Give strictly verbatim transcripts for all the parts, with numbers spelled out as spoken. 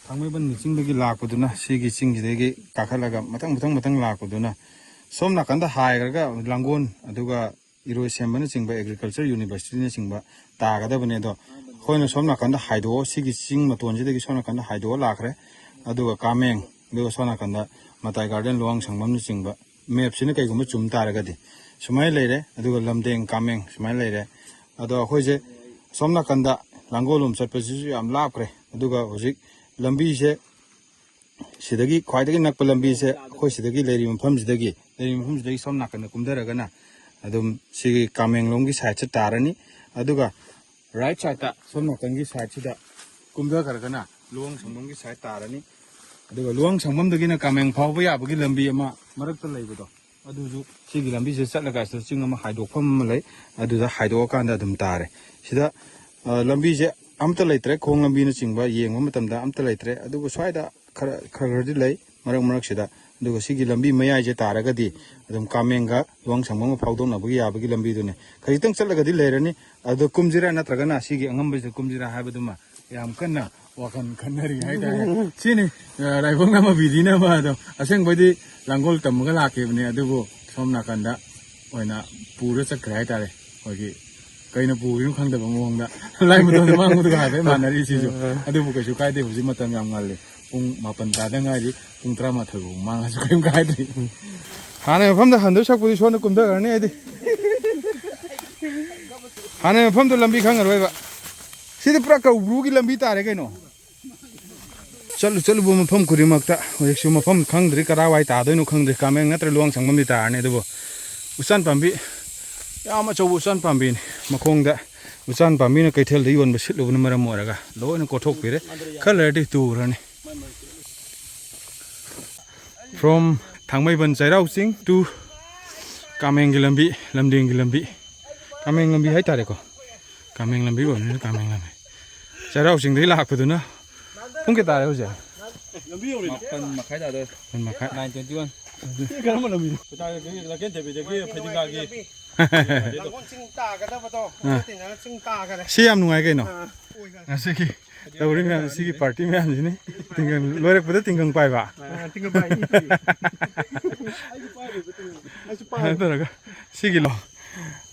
ꯊꯥꯡꯃꯩꯕꯟꯒꯤ ꯆꯤꯡꯗꯒꯤ ꯂꯥꯛꯄꯗꯨꯅ, ꯁꯤꯒꯤ ꯆꯤꯡꯁꯤꯗꯒꯤ ꯀꯥꯈꯠꯂꯒ ꯃꯊꯪ ꯃꯊꯪ ꯃꯊꯪ ꯂꯥꯛꯄꯗꯨꯅ, ꯁꯣꯝ ꯅꯥꯀꯟꯗ ꯍꯥꯏꯈ꯭ꯔꯒ ꯂꯥꯡꯒꯣꯜ, ꯑꯗꯨꯒ ꯏꯔꯣꯏꯁꯦꯝꯕꯅꯆꯤꯡꯕ, Agriculture Universityꯅꯆꯤꯡꯕ ꯇꯥꯒꯗꯕꯅꯦ꯫ ꯑꯗꯣ ꯑꯩꯈꯣꯏꯅ ꯁꯣꯝ ꯅꯥꯀꯟꯗ ꯍꯥꯏꯗꯣꯛꯑꯣ, ꯁꯤꯒꯤ ꯆꯤꯡ ꯃꯇꯣꯟꯁꯤꯗꯒꯤ ꯁꯣꯝ ꯅꯥꯀꯟꯗ ꯍꯥꯏꯗꯣꯛꯑ ꯂꯥꯛꯈ꯭ꯔꯦ꯫ ꯑꯗꯨꯒ ꯀꯥꯃꯦꯡ, ꯑꯗꯨꯒ ꯁꯣꯝ ꯅꯥꯀꯟꯗ ꯃꯇꯥꯏ ꯒꯥꯔꯗꯦꯟ, ꯂꯨꯋꯥꯡ ꯁꯪꯕꯝꯅꯆꯤꯡꯕ ꯃꯦꯞꯁꯤꯅ ꯀꯩꯒꯨꯝꯕ ꯆꯨꯝ ꯇꯥꯔꯒꯗꯤ ꯁꯨꯃꯥꯏꯅ ꯂꯩꯔꯦ꯫ ꯑꯗꯨꯒ ꯂꯝꯗꯦꯡ, ꯀꯥꯃꯦꯡ ꯁꯨꯃꯥꯏꯅ ꯂꯩꯔꯦ꯫ ꯑꯗꯣ ꯑꯩꯈꯣꯏꯁꯦ ꯁꯣꯝ ꯅꯥꯀꯟꯗ ꯂꯥꯡꯒꯣꯜꯂꯣꯝ ꯆꯠꯄꯁꯤꯁꯨ ꯌꯥꯝ ꯂꯥꯞꯈ꯭ꯔꯦ꯫ ꯑꯗꯨꯒ ꯍꯧꯖꯤꯛ ꯂꯝꯕꯤꯁꯦ ꯁꯤꯗꯒꯤ ꯈ꯭ꯋꯥꯏꯗꯒꯤ ꯅꯛꯄ ꯂꯝꯕꯤꯁꯦ ꯑꯩꯈꯣꯏ ꯁꯤꯗꯒꯤ ꯂꯩꯔꯤꯕ ꯃꯐꯝꯁꯤꯗꯒꯤ, ꯂꯩꯔꯤꯕ ꯃꯐꯝꯁꯤꯗꯒꯤ ꯁꯣꯝ ꯅꯥꯀꯟꯗ ꯀꯨꯝꯊꯔꯒꯅ ꯑꯗꯨꯝ ꯁꯤꯒꯤ ꯀꯥꯃꯦꯡꯂꯣꯡꯒꯤ ꯁꯥꯏꯠꯁꯦ ꯇꯥꯔꯅꯤ꯫ ꯑꯗꯨꯒ ꯔꯥꯏꯠ ꯁꯥꯏꯠꯇ, ꯁꯣꯝ ꯅꯥꯀꯟꯒꯤ ꯁꯥꯏꯠꯁꯤꯗ ꯀꯨꯝꯊꯈ꯭ꯔꯒꯅ ꯂꯨꯋꯥꯡ ꯁꯪꯕꯝꯒꯤ ꯁꯥꯏꯠ ꯇꯥꯔꯅꯤ꯫ ꯑꯗꯨꯒ ꯂꯨꯋꯥꯡ ꯁꯪꯕꯝꯗꯒꯤꯅ ꯀꯥꯃꯦꯡ ꯐꯥꯎꯕ ꯌꯥꯕꯒꯤ ꯂꯝꯕꯤ ꯑꯃ ꯃꯔꯛꯇ ꯂꯩꯕꯗꯣ, ꯑꯗꯨꯁꯨ ꯁꯤꯒꯤ ꯂꯝꯕꯤꯁꯤꯗ ꯆꯠꯂꯒ ꯁꯤꯗ ꯆꯤꯡ ꯑꯃ ꯍꯥꯏꯗꯣꯛꯐꯝ ꯑꯃ ꯂꯩ, ꯑꯗꯨꯗ ꯍꯥꯏꯗꯣꯛꯑꯀꯥꯟꯗ ꯑꯗꯨꯝ ꯇꯥꯔꯦ꯫ ꯁꯤꯗ, ꯑ, ꯂꯝꯕꯤꯁꯦ ꯑꯝꯇ ꯂꯩꯇ꯭ꯔꯦ, ꯈꯣꯡ ꯂꯝꯕꯤꯅꯆꯤꯡꯕ ꯌꯦꯡꯕ ꯃꯇꯝꯗ ꯑꯝꯇ ꯂꯩꯇ꯭ꯔꯦ꯫ ꯑꯗꯨꯕꯨ ꯁ꯭ꯋꯥꯏꯗ ꯈꯔ, ꯈꯔ ꯈꯔꯗꯤ ꯂꯩ ꯃꯔꯛ ꯃꯔꯛꯁꯤꯗ꯫ ꯑꯗꯨꯒ ꯁꯤꯒꯤ ꯂꯝꯕꯤ ꯃꯌꯥꯏꯁꯦ ꯇꯥꯔꯒꯗꯤ ꯑꯗꯨꯝ ꯀꯥꯃꯦꯡꯒ ꯂꯨꯋꯥꯡ ꯁꯪꯕꯝꯒ ꯐꯥꯎꯗꯣꯛꯅꯕꯒꯤ ꯌꯥꯕꯒꯤ ꯂꯝꯕꯤꯗꯨꯅꯦ꯫ ꯈꯖꯤꯛꯇꯪ ꯆꯠꯂꯒꯗꯤ ꯂꯩꯔꯅꯤ꯫ ꯑꯗꯣ ꯀꯨꯝꯁꯤꯔꯥ ꯅꯠꯇ꯭ꯔꯒꯅ ꯁꯤꯒꯤ ꯑꯉꯝꯕꯁꯤꯗ ꯀꯨꯝꯁꯤꯔꯥ ꯍꯥꯏꯕꯗꯨꯃ ꯌꯥꯝ ꯀꯟꯅ ꯋꯥꯈꯜ ꯈꯟꯅꯔꯤ ꯍꯥꯏꯇꯥꯔꯦ꯫ ꯁꯤꯅꯤ, ꯑ, ꯔꯥꯏꯕꯣꯛꯅ ꯑꯃ ꯕꯤꯗꯤꯅ ꯑꯃ ꯑꯗꯣ ꯑꯁꯦꯡꯕꯩꯗꯤ ꯂꯥꯡꯒꯣꯜ ꯇꯝꯃꯒ ꯂꯥꯛꯈꯤꯕꯅꯦ, ꯑꯗꯨꯕꯨ ꯁꯣꯝ ꯅꯥꯀꯟꯗ ꯑꯣꯏꯅ ꯄꯨꯔ ꯆꯠꯈ꯭ꯔꯦ ꯍꯥꯏꯇꯥꯔꯦ꯫ ꯑꯩꯈꯣꯏꯒꯤ ꯀꯩꯅ ꯄꯨꯈꯤꯅꯣ ꯈꯪꯗꯕ ꯃꯑꯣꯡꯗ ꯂꯥꯏ ꯃꯇꯣꯟꯗ ꯃꯥꯡꯕꯗꯨꯒ ꯍꯥꯏꯐꯦꯠ ꯃꯥꯟꯅꯔꯤ ꯁꯤꯁꯨ꯫ ꯑꯗꯨꯕꯨ ꯀꯩꯁꯨ ꯀꯥꯏꯗꯦ, ꯍꯧꯖꯤꯛ ꯃꯇꯝ ꯌꯥꯝ ꯉꯜꯂꯤ, ꯄꯨꯡ ꯃꯥꯄꯟ ꯇꯥꯗ ꯉꯥꯏꯔꯤ, ꯄꯨꯡ ꯇꯔꯥꯃꯥꯊꯣꯏ ꯐꯥꯎ ꯃꯥꯡꯉꯁꯨ ꯀꯔꯤꯝ ꯀꯥꯏꯗ꯭ꯔꯤ꯫ ꯍꯥꯟꯅ ꯃꯐꯝꯗ ꯍꯟꯗꯣꯏ ꯁꯛꯄꯨꯗꯤ ꯁꯣꯝꯗ ꯀꯨꯝꯊꯈ꯭ꯔꯅꯤ ꯑꯩꯗꯤ꯫ ꯍꯥꯟꯅ ꯃꯐꯝꯗꯣ ꯂꯝꯕꯤ ꯈꯪꯉꯔꯣꯏꯕ꯫ ꯁꯤꯗꯤ ꯄꯨꯔꯥ ꯀꯧꯕ꯭ꯔꯨꯒꯤ ꯂꯝꯕꯤ ꯇꯥꯔꯦ ꯀꯩꯅꯣ꯫ ꯆꯠꯂꯨ ꯆꯠꯂꯨꯕ ꯃꯐꯝ ꯈꯨꯗꯤꯡꯃꯛꯇ ꯍꯧꯖꯤꯛꯁꯨ ꯃꯐꯝ ꯈꯪꯗ꯭ꯔꯤ, ꯀꯗꯥꯏꯋꯥꯏ ꯇꯥꯗꯣꯏꯅꯣ ꯈꯪꯗ꯭ꯔꯤ꯫ ꯀꯥꯃꯦꯡ ꯅꯠꯇ꯭ꯔ ꯂꯨꯋꯥꯡ ꯁꯪꯕꯝꯗꯤ ꯇꯥꯔꯅꯤ꯫ ꯑꯗꯨꯕꯨ ꯎꯆꯥꯟ ꯄꯥꯝꯕꯤ, ꯌꯥꯝ ꯑꯆꯧꯕ ꯎꯆꯥꯟ ꯄꯥꯝꯕꯤꯅꯤ꯫ ꯃꯈꯣꯡꯗ ꯎꯆꯥꯟ ꯄꯥꯝꯕꯤꯅ ꯀꯩꯊꯦꯜꯗ ꯌꯣꯟꯕ ꯁꯤꯠꯂꯨꯕꯅ ꯃꯔꯝ ꯑꯣꯏꯔꯒ ꯂꯣꯏꯅ ꯀꯣꯊꯣꯛꯄꯤꯔꯦ꯫ ꯈꯔ ꯂꯩꯔꯗꯤ ꯇꯨꯈ꯭ꯔꯅꯤ꯫ From ꯊꯥꯡꯃꯩꯕꯟ ꯆꯩꯔꯥꯎ ꯆꯤꯡ to ꯀꯥꯃꯦꯡꯒꯤ ꯂꯝꯕꯤ, ꯂꯝꯗꯦꯡꯒꯤ ꯂꯝꯕꯤ, ꯀꯥꯃꯦꯡ ꯂꯝꯕꯤ ꯍꯥꯏꯇꯥꯔꯦꯀꯣ꯫ ꯀꯥꯃꯦꯡ ꯂꯝꯕꯤ ꯑꯣꯏꯕꯅꯤꯅ ꯀꯥꯃꯦꯡ ꯂꯝꯕꯤ꯫ ꯆꯩꯔꯥꯎ ꯆꯤꯡꯗꯒꯤ ꯂꯥꯛꯄꯗꯨꯅ ꯄꯨꯡ ꯀꯌꯥ ꯇꯥꯔꯦ ꯍꯧꯖꯤꯛ? ꯃꯥꯄꯟ ꯃꯈꯥꯏ ꯇꯥꯗꯣꯔꯦ꯫ ꯃꯥꯄꯟ ꯃꯈꯥꯏ꯫ Nine twenty one꯫ ꯁꯤ ꯀꯔꯝꯕ ꯂꯝꯕꯤꯅꯣ? ꯂꯥꯀꯦꯟ ꯊꯣꯏꯕꯤꯗꯒꯤ ꯐꯩꯗꯤꯡꯒꯥꯒꯤ꯫ ꯂꯥꯡꯒꯣꯜ ꯆꯤꯡ ꯇꯥꯒꯗꯕꯗꯣ꯫ ꯑꯥ꯫ ꯇꯤꯟꯅꯅ ꯆꯤꯡ ꯇꯥꯒꯔꯦ꯫ ꯁꯤ ꯌꯥꯝ ꯅꯨꯡꯉꯥꯏ ꯀꯩꯅꯣ꯫ ꯑꯥ꯫ ꯉꯁꯤꯒꯤ ꯇꯧꯔꯤ ꯃꯌꯥꯝꯁꯤ, ꯁꯤꯒꯤ ꯄꯥꯔꯇꯤ ꯃꯌꯥꯝꯁꯤꯅꯤ꯫ ꯇꯤꯡꯒꯪ ꯂꯣꯏꯔꯛꯄꯗ ꯇꯤꯡꯒꯪ ꯄꯥꯏꯕ꯫ ꯑꯥ, ꯇꯤꯡꯒꯪ ꯄꯥꯏ꯫ ꯑꯩꯁꯨ ꯄꯥꯏꯔꯤꯕ ꯇꯤꯡꯒꯪ꯫ ꯑꯩꯁꯨ ꯄꯥꯏ꯫ ꯁꯨꯃꯥꯏꯅ ꯇꯧꯔꯒ ꯁꯤꯒꯤ ꯂꯣ-,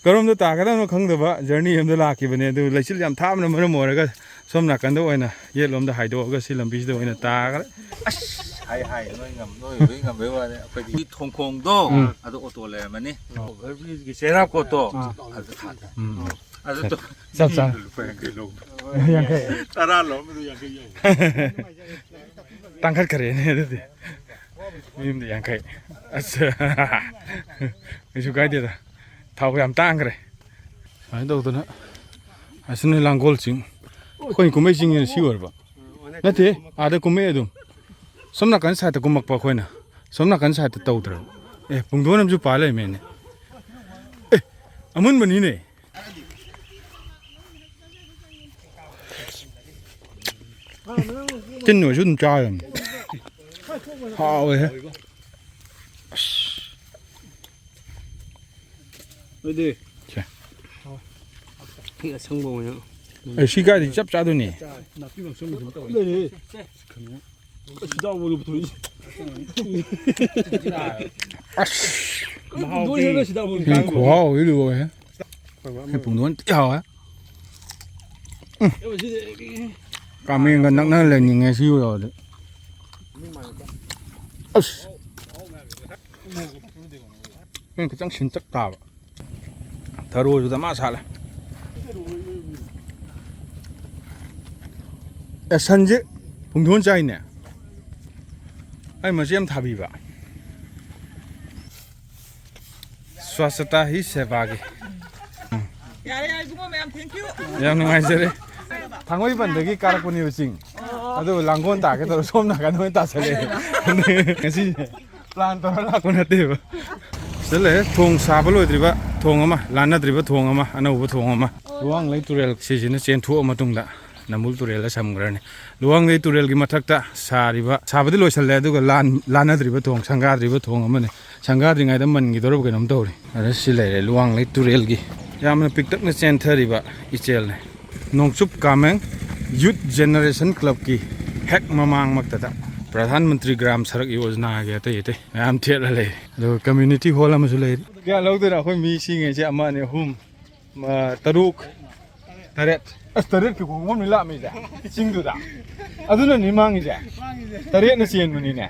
ꯀꯔꯣꯝꯗ ꯇꯥꯒꯗꯕꯅꯣ ꯈꯪꯗꯕ ꯖꯔꯅꯤ ꯑꯃꯗ ꯂꯥꯛꯈꯤꯕꯅꯦ꯫ ꯑꯗꯨ ꯂꯩꯆꯤꯜ ꯌꯥꯝ ꯊꯥꯕꯅ ꯃꯔꯝ ꯑꯣꯏꯔꯒ ꯁꯣꯝ ꯅꯥꯀꯟꯗ ꯑꯣꯏꯅ, ꯌꯦꯠꯂꯣꯝꯗ ꯍꯥꯏꯗꯣꯛꯑꯒ ꯁꯤ ꯂꯝꯕꯤꯁꯤꯗ ꯑꯣꯏꯅ ꯇꯥꯈ꯭ꯔꯦ꯫ ꯑꯁ! ꯍꯥꯏ, ꯍꯥꯏ, ꯅꯣꯏ ꯉꯝ-, ꯅꯣꯏ ꯂꯣꯏ ꯉꯝꯕꯩ ꯋꯥꯅꯤ꯫ ꯑꯩꯈꯣꯏꯗꯤ ꯊꯣꯡꯈꯣꯡꯗꯣ, ꯎꯝ꯫ ꯑꯗꯨ ꯑꯣꯇꯣ ꯂꯩꯔꯝꯃꯅꯤ꯫ ꯑꯣꯚꯔ ꯕ꯭ꯔꯤꯖꯀꯤ ꯆꯦꯔꯥ ꯀꯣꯠꯇꯣ, ꯑꯥ꯫ ꯑꯗꯨ ꯊꯥꯗ꯫ ꯎꯝ꯫ ꯑꯗꯨ ꯇꯣ-, ꯆꯞ ꯆꯥꯅ꯫ ꯂꯨꯄꯥ ꯌꯥꯡꯈꯩ ꯂꯧꯕ꯫ ꯌꯥꯡꯈꯩ꯫ ꯇꯔꯥ ꯂꯧꯔꯝꯕꯗꯣ ꯌꯥꯡꯈꯩ ꯌꯧ꯫ ꯇꯥꯡꯈꯠꯈ꯭ꯔꯦꯅꯦ ꯑꯗꯨꯗꯤ꯫ ꯃꯤ ꯑꯃꯗ ꯌꯥꯡꯈꯩ꯫ ꯑꯁ꯫ ꯀꯩꯁꯨ ꯀꯥꯏꯗꯦꯗ꯫ ꯊꯥꯎ ꯌꯥꯝ ꯇꯥꯡꯈ꯭ꯔꯦ꯫ ꯁꯨꯃꯥꯏꯅ ꯇꯧꯗꯅ ꯑꯁꯤꯅ ꯂꯥꯡꯒꯣꯜ ꯆꯤꯡ꯫ ꯑꯩꯈꯣꯏꯅ ꯀꯨꯝꯃꯛꯏ ꯆꯤꯡꯁꯤꯅ ꯁꯤ ꯑꯣꯏꯔꯕ? ꯅꯠꯇꯦ, ꯑꯥꯗ ꯀꯨꯝꯃꯛꯑꯦ ꯑꯗꯨꯝ꯫ ꯁꯣꯝ ꯅꯥꯀꯟ ꯁꯥꯏꯠꯇ ꯀꯨꯝꯃꯛꯄ ꯑꯩꯈꯣꯏꯅ꯫ ꯁꯣꯝ ꯅꯥꯀꯟ ꯁꯥꯏꯠꯇ ꯇꯧꯗ꯭ꯔꯕ꯫ ꯑꯦ, ꯄꯨꯡꯗꯣꯟ ꯑꯃꯁꯨ ꯄꯥꯜ ꯂꯩꯔꯝꯃꯦꯅꯦ꯫ ꯑꯦ, ꯑꯃꯨꯟꯕꯅꯤꯅꯦ꯫ ꯇꯤꯟ ꯑꯣꯏꯔꯁꯨ ꯑꯗꯨꯝ ꯆꯥꯔꯝꯅꯦ꯫ ꯍꯥꯎꯋꯦꯍꯦ꯫ ꯑꯁ꯫ ꯑꯗꯨꯗꯤ ꯁꯦ꯫ ꯍꯩ ꯑꯁꯪꯕ ꯑꯣꯏꯅ꯫ ꯑꯦ, ꯁꯤ ꯀꯥꯏꯗꯤ ꯆꯞ ꯆꯥꯗꯣꯏꯅꯦ꯫ ꯅꯥꯄꯤ ꯃꯁꯣꯡ ꯑꯗꯨꯝ ꯇꯧꯋꯦ꯫ ꯂꯩꯔꯦ꯫ ꯑꯁ, ꯍꯤꯗꯥꯛ ꯑꯣꯏꯅ ꯄꯨꯊꯣꯛꯏꯁꯦ꯫ ꯑꯁ꯫ ꯃꯍꯥꯎꯗꯤ ꯂꯣꯏꯔꯦ, ꯁꯤꯗ ꯑꯃꯨꯛ ꯁꯤ ꯈꯨꯍꯥꯎꯗꯤ ꯂꯣꯏꯔꯦ꯫ ꯁꯤ ꯄꯨꯡꯗꯣꯟ ꯊꯤ ꯍꯥꯎꯋꯦ꯫ ꯎꯝ꯫ ꯀꯥꯃꯦꯟꯒ ꯅꯛꯅ ꯂꯩꯅꯤꯡꯉꯦ ꯁꯤ ꯌꯧꯔꯗꯤ꯫ ꯑꯁ꯫ ꯈꯤꯇꯪ ꯁꯤꯟꯇꯛ ꯇꯥꯕ꯫ ꯊꯔꯣꯁꯨ ꯗꯃꯥ ꯁꯥꯠꯂꯦ꯫ ꯑꯦ, ꯁꯟꯁꯦ ꯄꯨꯡꯗꯣꯟ ꯆꯥꯏꯅꯦ꯫ ꯑꯩ ꯃꯆꯦ ꯑꯃ ꯊꯥꯕꯤꯕ꯫ ꯁ꯭ꯋꯥꯁꯇꯥ ꯍꯤ ꯁꯦꯕꯥꯒꯤ꯫ ꯌꯥꯔꯦ, ꯌꯥꯔꯦ, ꯏꯕꯨꯡꯉꯣ ꯃꯌꯥꯝ, thank you꯫ ꯌꯥꯝ ꯅꯨꯡꯉꯥꯏꯖꯔꯦ꯫ ꯊꯥꯡꯃꯩꯕꯟꯗꯒꯤ ꯀꯥꯔꯛꯄꯅꯦꯕ ꯆꯤꯡ꯫ ꯑꯗꯨ ꯂꯥꯡꯒꯣꯜ ꯇꯥꯒꯦ ꯇꯧꯔ ꯁꯣꯝ ꯅꯥꯀꯟꯗ ꯑꯣꯏꯅ ꯇꯥꯁꯜꯂꯛꯑꯦ꯫ ꯉꯁꯤ ꯄ꯭ꯂꯥꯟ ꯇꯧꯔ ꯂꯥꯛꯄ ꯅꯠꯇꯦꯕ꯫ ꯁꯤꯗ ꯂꯩꯔꯦ ꯊꯣꯡ ꯁꯥꯕ ꯂꯣꯏꯗ꯭ꯔꯤꯕ ꯊꯣꯡ ꯑꯃ, ꯂꯥꯟꯅꯗ꯭ꯔꯤꯕ ꯊꯣꯡ ꯑꯃ, ꯑꯅꯧꯕ ꯊꯣꯡ ꯑꯃ꯫ ꯂꯨꯋꯥꯡꯂꯩ ꯇꯨꯔꯦꯜ ꯁꯤꯁꯤꯅ ꯆꯦꯟꯊꯣꯛꯑ ꯃꯇꯨꯡꯗ ꯅꯝꯕꯨꯜ ꯇꯨꯔꯦꯜꯗ ꯁꯝꯈ꯭ꯔꯅꯤ꯫ ꯂꯨꯋꯥꯡꯂꯩ ꯇꯨꯔꯦꯜꯒꯤ ꯃꯊꯛꯇ ꯁꯥꯔꯤꯕ, ꯁꯥꯕꯗꯤ ꯂꯣꯏꯁꯤꯜꯂꯦ, ꯑꯗꯨꯒ ꯂꯥꯟ-, ꯂꯥꯟꯅꯗ꯭ꯔꯤꯕ ꯊꯣꯡ, ꯁꯪꯒꯥꯗ꯭ꯔꯤꯕ ꯊꯣꯡ ꯑꯃꯅꯤ꯫ ꯁꯪꯒꯥꯗ꯭ꯔꯤꯉꯩꯗ ꯃꯟꯈꯤꯗꯧꯔꯕ ꯀꯩꯅꯣꯝ ꯇꯧꯔꯤ꯫ ꯑꯗ ꯁꯤ ꯂꯩꯔꯦ ꯂꯨꯋꯥꯡꯂꯩ ꯇꯨꯔꯦꯜꯒꯤ ꯌꯥꯝꯅ ꯄꯤꯛꯇꯛꯅ ꯆꯦꯟꯊꯔꯤꯕ ꯏꯆꯦꯜꯅꯦ꯫ ꯅꯣꯡꯆꯨꯞ ꯀꯥꯃꯦꯡ Youth Generation Clubꯀꯤ ꯍꯦꯛ ꯃꯃꯥꯡꯃꯛꯇꯗ ꯄ꯭ꯔꯙꯥꯟ ꯃꯟꯇ꯭ꯔꯤ ꯒ꯭ꯔꯥꯝ ꯁꯔꯛ ꯌꯣꯖꯅꯥꯒꯤ ꯑꯇꯩ ꯑꯇꯩ ꯃꯌꯥꯝ ꯊꯦꯠꯂ ꯂꯩ꯫ ꯑꯗꯨꯒ community hall ꯑꯃꯁꯨ ꯂꯩꯔꯤ꯫ ꯀꯌꯥ ꯂꯧꯗꯣꯏꯅꯣ? ꯑꯩꯈꯣꯏ ꯃꯤꯁꯤꯡ ꯑꯁꯦ ꯑꯃ, ꯑꯅꯤ, ꯑꯍꯨꯝ, ꯃ-, ꯇꯔꯨꯛ, ꯇꯔꯦꯠ꯫ ꯑꯁ, ꯇꯔꯦꯠꯀꯤ ꯈꯣꯡꯐꯝꯅꯤ ꯂꯥꯛꯑꯝꯃꯤꯁꯦ, ꯆꯤꯡꯗꯨꯗ꯫ ꯑꯗꯨꯅꯅꯤ ꯃꯥꯡꯉꯤꯁꯦ꯫ ꯇꯔꯦꯠꯅ ꯆꯦꯟꯕꯅꯤꯅꯦ꯫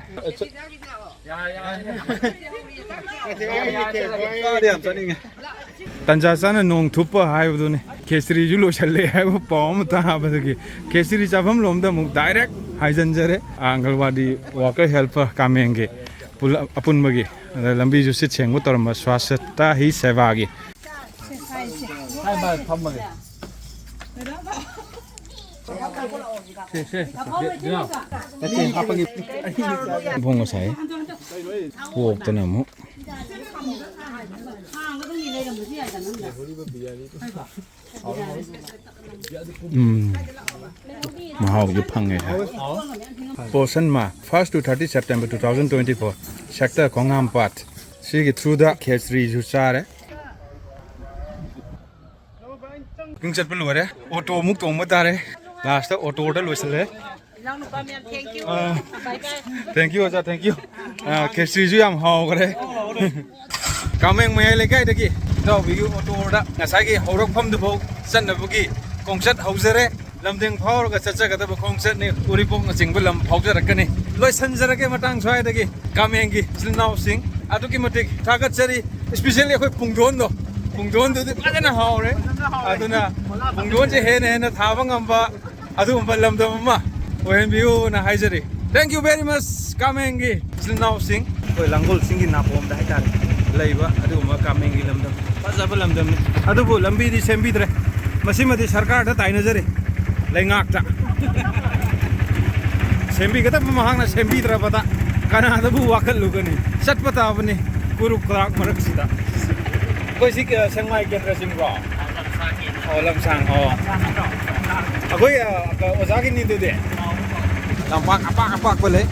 ꯇꯥꯟꯖꯥ ꯆꯥꯅ ꯅꯣꯡ ꯊꯨꯞꯄ ꯍꯥꯏꯕꯗꯨꯅꯤ꯫ ꯈꯦꯆ꯭ꯔꯤꯁꯨ ꯂꯣꯏꯁꯜꯂꯦ ꯍꯥꯏꯕ ꯄꯥꯎ ꯑꯃ ꯇꯥꯕꯗꯒꯤ ꯈꯦꯆ꯭ꯔꯤ ꯆꯥꯐꯝ ꯂꯣꯝꯗ ꯑꯃꯨꯛ direct ꯍꯥꯏꯖꯤꯟꯖꯔꯦ꯫ ꯑꯪꯒꯜꯋꯥꯗꯤ worker helper ꯀꯥꯃꯦꯡꯒꯤ ꯄꯨꯂꯞ ꯑꯄꯨꯟꯕꯒꯤ, ꯑꯗ ꯂꯝꯕꯤꯁꯨ ꯁꯤꯠ ꯁꯦꯡꯕ ꯇꯧꯔꯝꯕ ꯁ꯭ꯋꯥꯁꯇ ꯍꯤ ꯁꯦꯕꯥꯒꯤ꯫ ꯐꯝꯃꯒꯦ꯫ ꯏꯕꯨꯡ ꯉꯁꯥꯏ ꯄꯣꯛꯇꯅ ꯑꯃꯨꯛ꯫ ꯎꯝ, ꯃꯍꯥꯎꯁꯨ ꯐꯪꯉꯦ꯫ ꯄꯣꯁꯟ ꯃꯥ, first to thirty September two thousand twenty four, sector ꯈꯣꯡꯉꯥꯝꯄꯥꯠ꯫ ꯁꯤꯒꯤ through ꯗ ꯈꯦꯆ꯭ꯔꯤꯁꯨ ꯆꯥꯔꯦ꯫ ꯋꯥꯛꯀꯤꯡ ꯆꯠꯄ ꯂꯣꯏꯔꯦ, ꯑꯣꯇꯣ ꯑꯃꯨꯛ ꯇꯣꯡꯕ ꯇꯥꯔꯦ꯫ Last ꯇ ꯑꯣꯇꯣꯗ ꯂꯣꯏꯁꯤꯜꯂꯦ꯫ ꯏꯅꯥꯎꯅꯨꯄꯥ ꯃꯌꯥꯝ, thank you꯫ Ah, bye bye꯫ Thank you, ꯑꯣꯖꯥ, thank you꯫ ꯑꯥ, ꯈꯦꯆ꯭ꯔꯤꯁꯨ ꯌꯥꯝ ꯍꯥꯎꯈ꯭ꯔꯦ꯫ ꯀꯥꯃꯦꯡ ꯃꯌꯥꯏ ꯂꯩꯀꯥꯏꯗꯒꯤ ꯏꯇꯥꯎꯕꯤꯒꯤ ꯑꯣꯇꯣꯗ ꯉꯁꯥꯏꯒꯤ ꯍꯧꯔꯛꯐꯝꯗꯨꯐꯥꯎ ꯆꯠꯅꯕꯒꯤ ꯈꯣꯡꯆꯠ ꯍꯧꯖꯔꯦ꯫ ꯂꯝꯗꯦꯡ ꯐꯥꯎꯔꯒ ꯆꯠꯆꯒꯗꯕ ꯈꯣꯡꯆꯠꯅꯤ꯫ ꯎꯔꯤꯄꯣꯛꯅꯆꯤꯡꯕ ꯂꯝ ꯐꯥꯎꯖꯔꯛꯀꯅꯤ꯫ ꯂꯣꯏꯁꯤꯟꯖꯔꯒꯦ ꯃꯇꯥꯡ ꯁ꯭ꯋꯥꯏꯗꯒꯤ꯫ ꯀꯥꯃꯦꯡꯒꯤ ꯏꯆꯤꯜ ꯏꯅꯥꯎꯁꯤꯡ ꯑꯗꯨꯛꯀꯤ ꯃꯇꯤꯛ ꯊꯥꯒꯠꯆꯔꯤ꯫ Especially ꯑꯩꯈꯣꯏ ꯄꯨꯡꯗꯣꯟꯗꯣ, ꯄꯨꯡꯗꯣꯟꯗꯨꯗꯤ ꯐꯖꯅ ꯍꯥꯎꯔꯦ꯫ ꯑꯗꯨꯅ ꯄꯨꯡꯗꯣꯟꯁꯦ ꯍꯦꯟꯅ ꯍꯦꯟꯅ ꯊꯥꯕ ꯉꯝꯕ ꯑꯗꯨꯒꯨꯝꯕ ꯂꯝꯗꯝ ꯑꯃ ꯑꯣꯏꯍꯟꯕꯤꯌꯨꯅ ꯍꯥꯏꯖꯔꯤ꯫ Thank you very much, ꯀꯥꯃꯦꯡꯒꯤ ꯏꯆꯤꯜ ꯏꯅꯥꯎꯁꯤꯡ꯫ ꯑꯩꯈꯣꯏ ꯂꯥꯡꯒꯣꯜ ꯆꯤꯡꯒꯤ ꯅꯥꯄꯣꯝꯗ ꯍꯥꯏꯇꯥꯔꯦ ꯂꯩꯕ ꯑꯗꯨꯒꯨꯝꯕ ꯀꯥꯃꯦꯡꯒꯤ ꯂꯝꯗꯝ, ꯐꯖꯕ ꯂꯝꯗꯝꯅꯤ꯫ ꯑꯗꯨꯕꯨ ꯂꯝꯕꯤꯗꯤ ꯁꯦꯝꯕꯤꯗ꯭ꯔꯦ꯫ ꯃꯁꯤꯃꯗꯤ ꯁꯔꯀꯥꯔꯗ ꯇꯥꯏꯅꯖꯔꯤ, ꯂꯩꯉꯥꯛꯇ꯫ ꯁꯦꯝꯕꯤꯒꯗꯕ ꯃꯍꯥꯛꯅ ꯁꯦꯝꯕꯤꯗ꯭ꯔꯕꯗ ꯀꯅꯥꯗꯕꯨ ꯋꯥꯀꯠꯂꯨꯒꯅꯤ? ꯆꯠꯄ ꯇꯥꯕꯅꯤ ꯀꯨꯔꯨꯛ ꯀ꯭ꯔꯥꯛ ꯃꯔꯛꯁꯤꯗ꯫ ꯑꯩꯈꯣꯏ ꯁꯤ ꯀ-, ꯁꯦꯛꯃꯥꯏ ꯀꯦꯟꯗ꯭ꯔ ꯆꯤꯡꯕ꯭ꯔꯣ? ꯑꯣ, ꯂꯝꯁꯥꯡ, ꯑꯣ꯫ ꯑꯩꯈꯣꯏ, ꯑ, ꯀ-, ꯑꯣꯖꯥꯒꯤꯅꯤꯗꯨꯗꯤ? ꯂꯝꯄꯥꯛ ꯑꯄꯥꯛ ꯑꯄꯥꯛꯄ ꯂꯩ꯫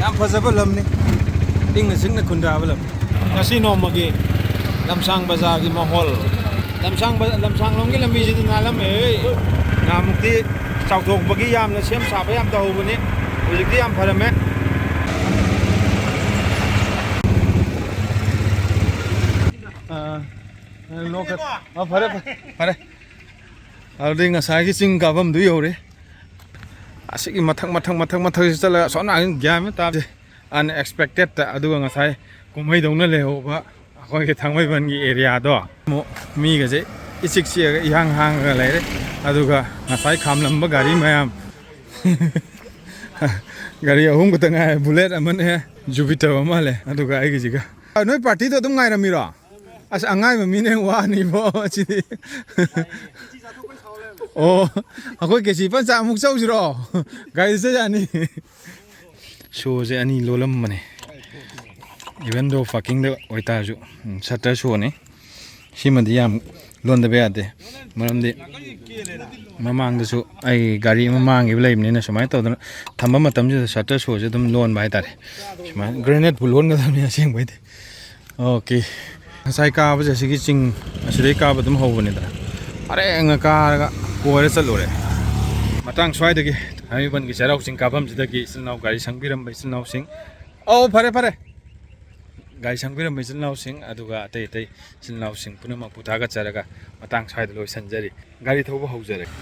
ꯌꯥꯝ ꯐꯖꯕ ꯂꯝꯅꯤ꯫ ꯏꯪꯅ ꯆꯤꯛꯅ ꯈꯨꯟꯗꯥꯕ ꯂꯝ꯫ ꯉꯁꯤ ꯅꯣꯡꯃꯒꯤ ꯂꯝꯁꯥꯡ ꯕꯖꯥꯔꯒꯤ ꯃꯍꯣꯜ꯫ ꯂꯝꯁꯥꯡ ꯕ-, ꯂꯝꯁꯥꯡ ꯂꯣꯝꯒꯤ ꯂꯝꯕꯤꯁꯤꯗꯤ ꯅꯥꯜꯂꯝꯃꯦ꯫ ꯅꯍꯥꯟꯃꯨꯛꯇꯤ ꯆꯥꯎꯊꯣꯛꯄꯒꯤ ꯌꯥꯝꯅ ꯁꯦꯝ ꯁꯥꯕ ꯌꯥꯝ ꯇꯧꯍꯧꯕꯅꯤ꯫ ꯍꯧꯖꯤꯛꯇꯤ ꯌꯥꯝ ꯐꯔꯝꯃꯦ꯫ ꯑꯥ, ꯂꯣꯛꯀ-, ꯑꯥ, ꯐꯔꯦ, ꯐꯔꯦ, ꯐꯔꯦ꯫ ꯑꯗꯨꯗꯤ ꯉꯁꯥꯏꯒꯤ ꯆꯤꯡ ꯀꯥꯐꯝꯗꯨ ꯌꯧꯔꯦ꯫ ꯑꯁꯤꯒꯤ ꯃꯊꯛ, ꯃꯊꯛ, ꯃꯊꯛ, ꯃꯊꯛꯁꯤ ꯆꯠꯂꯒ ꯑꯁꯣꯝ ꯅꯥꯀꯟ ꯒ꯭ꯌꯥꯟ ꯑꯃ ꯇꯥꯗꯦ꯫ Unexpected-ꯇ꯫ ꯑꯗꯨꯒ ꯉꯁꯥꯏ ꯀꯨꯝꯍꯩꯗꯧꯅ ꯂꯩꯍꯧꯕ ꯑꯩꯈꯣꯏꯒꯤ ꯊꯥꯡꯃꯩꯕꯟꯒꯤ area-ꯗꯣ ꯑꯃꯨꯛ ꯃꯤꯒꯁꯦ ꯏꯆꯤꯛ ꯆꯤꯛꯑꯒ ꯏꯍꯥꯡ ꯍꯥꯡꯉꯒ ꯂꯩꯔꯦ꯫ ꯑꯗꯨꯒ ꯉꯁꯥꯏ ꯈꯥꯝꯂꯝꯕ ꯒꯥꯔꯤ ꯃꯌꯥꯝ, ꯒꯥꯔꯤ ꯑꯍꯨꯝ ꯈꯛꯇ ꯉꯥꯏꯔꯦ, Bullet ꯑꯃꯅꯦ, Jupiter ꯑꯃ ꯂꯩ, ꯑꯗꯨꯒ ꯑꯩꯒꯤꯁꯤꯒ꯫ ꯑ, ꯅꯣꯏ party-ꯗꯣ ꯑꯗꯨꯝ ꯉꯥꯏꯔꯝꯃꯤꯔꯣ? ꯑꯁ, ꯑꯉꯥꯏꯕ ꯃꯤꯅ ꯍꯦꯟꯅ ꯋꯥꯅꯤꯕꯣ ꯁꯤꯗꯤ꯫ ꯑꯣ, ꯑꯩꯈꯣꯏ ꯀꯦꯁꯤ ꯄꯟꯆꯥ ꯑꯃꯨꯛ ꯆꯧꯁꯤꯔꯣ? ꯒꯥꯔꯤ ꯆꯠ ꯌꯥꯅꯤ꯫ Show-ꯁꯦ ꯑꯅꯤ ꯂꯣꯜꯂꯝꯕꯅꯦ꯫ Even though parking-ꯗ ꯑꯣꯏꯇꯥꯔꯁꯨ, ꯎꯝ, shutter show-ꯅꯤ꯫ ꯁꯤꯃꯗꯤ ꯌꯥꯝ ꯂꯣꯟꯗꯕ ꯌꯥꯗꯦ꯫ ꯃꯔꯝꯗꯤ ꯃꯃꯥꯡꯗꯁꯨ ꯑꯩ ꯒꯥꯔꯤ ꯑꯃ ꯃꯥꯡꯈꯤꯕ ꯂꯩꯕꯅꯤꯅ, ꯁꯨꯃꯥꯏꯅ ꯇꯧꯗꯅ ꯊꯝꯕ ꯃꯇꯝꯁꯤꯗ shutter show-ꯁꯦ ꯑꯗꯨꯝ ꯂꯣꯟꯕ ꯍꯥꯏꯇꯥꯔꯦ꯫ ꯁꯨꯃꯥꯏꯅ grenade-ꯄꯨ ꯂꯣꯟꯒꯗꯕꯅꯤ ꯑꯁꯦꯡꯕꯩꯗꯤ꯫ Okay꯫ ꯉꯁꯥꯏ ꯀꯥꯕꯁꯦ ꯑꯁꯤꯒꯤ ꯆꯤꯡ ꯑꯁꯤꯗꯩ ꯀꯥꯕ ꯑꯗꯨꯝ ꯍꯧꯕꯅꯤꯗꯅ꯫ ꯄꯔꯦꯡꯅ ꯀꯥꯔꯒ ꯀꯣꯏꯔ ꯆꯠꯂꯨꯔꯦ꯫ ꯃꯇꯥꯡ ꯁ꯭ꯋꯥꯏꯗꯒꯤ ꯊꯥꯡꯃꯩꯕꯟꯒꯤ ꯆꯩꯔꯥꯎ ꯆꯤꯡ ꯀꯥꯐꯝꯁꯤꯗꯒꯤ ꯏꯆꯤꯜ ꯏꯅꯥꯎ ꯒꯥꯔꯤ ꯁꯪꯕꯤꯔꯝꯕ ꯏꯆꯤꯜ ꯏꯅꯥꯎꯁꯤꯡ, ꯑꯧ, ꯐꯔꯦ, ꯐꯔꯦ꯫ ꯒꯥꯔꯤ ꯁꯪꯕꯤꯔꯝꯕ ꯏꯆꯤꯜ ꯏꯅꯥꯎꯁꯤꯡ, ꯑꯗꯨꯒ ꯑꯇꯩ ꯑꯇꯩ ꯏꯆꯤꯜ ꯏꯅꯥꯎꯁꯤꯡ ꯄꯨꯝꯅꯃꯛꯄꯨ ꯊꯥꯒꯠꯆꯔꯒ ꯃꯇꯥꯡ ꯁ꯭ꯋꯥꯏꯗ ꯂꯣꯏꯁꯤꯟꯖꯔꯤ꯫ ꯒꯥꯔꯤ ꯊꯧꯕ ꯍꯧꯖꯔꯒꯦ꯫